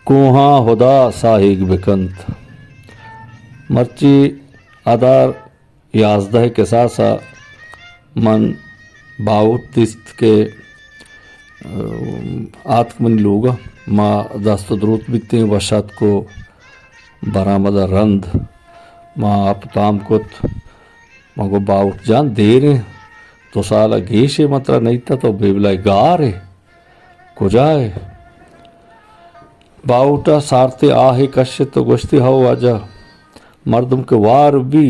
کوہاں ہدا ساہیگ بکنت۔ مرچی ادار یازدہ کساس ء من باہوٹ دیست کہ، ء، آتک منی لوگ ء۔ ما دست ء دروت بیتیں، وش آتک ء برآمد ء رند ما اپ تام کت۔ من گو، باہوٹ جان، دیر انت، دو سال ء گیش ء من ترا نئیت، تو بے بلاہ گار ئے، کجا ئے؟ باہوٹ ء سارتیں آہے کشت و گوشتی، ہو واجہ، مردم کہ وار بی،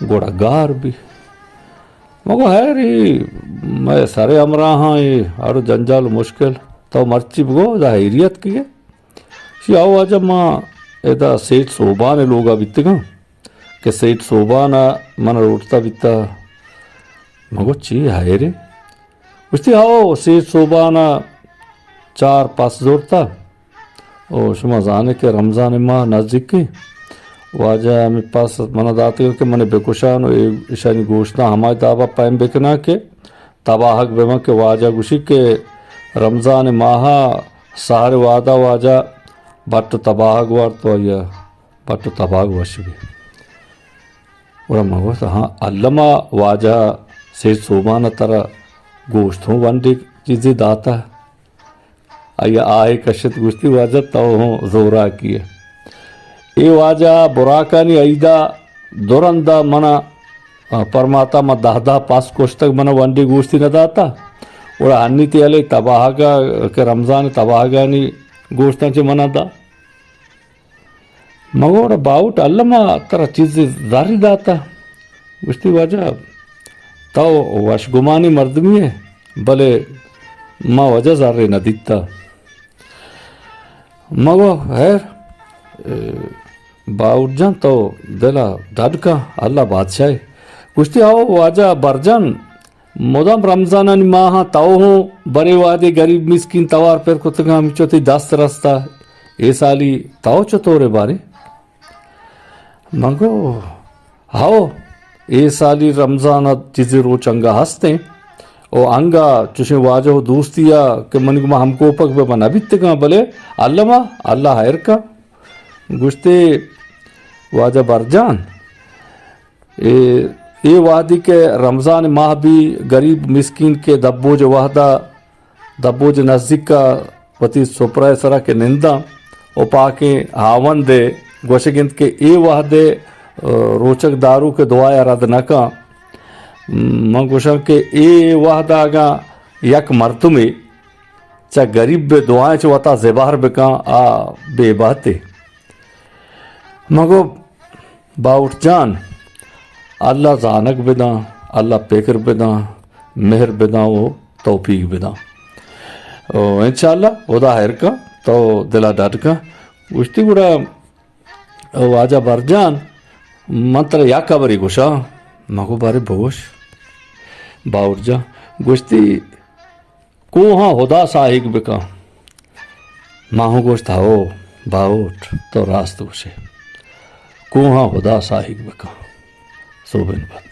گڑا گار بی۔ من گو، ہیر، اے مئے سر ء ہمراہاں، اے ہر جنجال و مشکل، تو مرچی بگو، ادا ہیریت کیے؟ شی، ہو واجہ، ما ادا سیٹھ سوبان ء لوگا بیتگاں کہ سیٹھ سوبان ء من روٹتا بیتا۔ من گو، چی ہیرے؟ گوشتی، ہو، سیٹھ سوبان ء چار پس زورتا۔ او شما زانے کہ رمضان ماہ نزدیک انت۔ واجہ ہمے پس من داتگ کہ من بکشان و اے، اشانی گوشتاں ہما دابا پیم بکناں کہ تباہگ بباں کہ واجہ گوشی کہ رمضان ماہ ء سحر وہدا واجہ بٹ و تباہگ وارت و آئی ء بٹ و تباہگ وش بی۔ گڑا من گوشت، ہاں، الما واجہ سید سوبان ء ترا گوشت ہوں ونڈے چیزے داتہ۔ آئی ء آہے کشت، گوشتی، واجہ تو ہوں زوراکی ئے۔ اے واجہ براکانی عیدا دو رندا منا، آ، پرماتا ما دہ دہ پس کشتگ، منا ونڈے گوشتی نہ داتا۔ گڑا ہنی تی علی تباہگا کہ رمضان تباہگانی گوشتاں چہ منا دا۔ مگو گڑا باہوٹ الما ترا چیزے زری داتا۔ گوشتی، واجہ تو وش گمانی مردمی ئے، بلے ما واجہ زرے نہ دیتا۔ مگو، ہیر، اے، باہوٹ جان تو دلا ڈڈ کن، اللہ بادشاہ ئے۔ گوشتی، ہو واجہ برجان، مدام رمضانانی ماہاں تو ہوں برے وہدے گریب مسکین توار پر کتگاں، ہمچو تئی دست رستا، اے سالی تو چطورے بارے؟ من گو، ہو، اے سالی رمضان ء چیزے روچ انگا ہستیں، او انگا چوشیں واجہ و دوستی ء کہ منی گما ہمکوپگ بہ من نہ بیتگاں، بلے الما اللہ ہیر کا۔ گوشتے، واجہ برجان، اے، اے وہدی کہ رمضان ماہ بی، گریب مسکین کہ دبوج وہدا، دبوج نزیکا وتی سپرہ سرا کہ ننداں و پاکیں ہاوند گوشگ انت کہ اے وہدے، ء، روچگ داروک دعایا رد نہ کن۔ من گوشاں کہ اے وہدا اگاں یک مردمے چہ گریب دعائیں چہ وتا زبہر بکن، آ بے بہتے۔ مگو باہوٹ جان، اللہ زانگ بداں، اللہ پکر بداں، مہر بداں و توفیق بداں۔ او انشاءاللہ خدا ہیر کن، تو دلا ڈڈ کن۔ گوشتی، گڑا واجہ برجان، من ترا یک خبرے گوشاں۔ مگو بارے بگوش۔ باہوٹ جان گوشتی، کوہاں ہدا ساہیگ بکن۔ ما ہوں گوشت، ہو باہوٹ، تو راست گوشے۔ کوہاں ہدا ساہیگ بکن۔ سوبین بات۔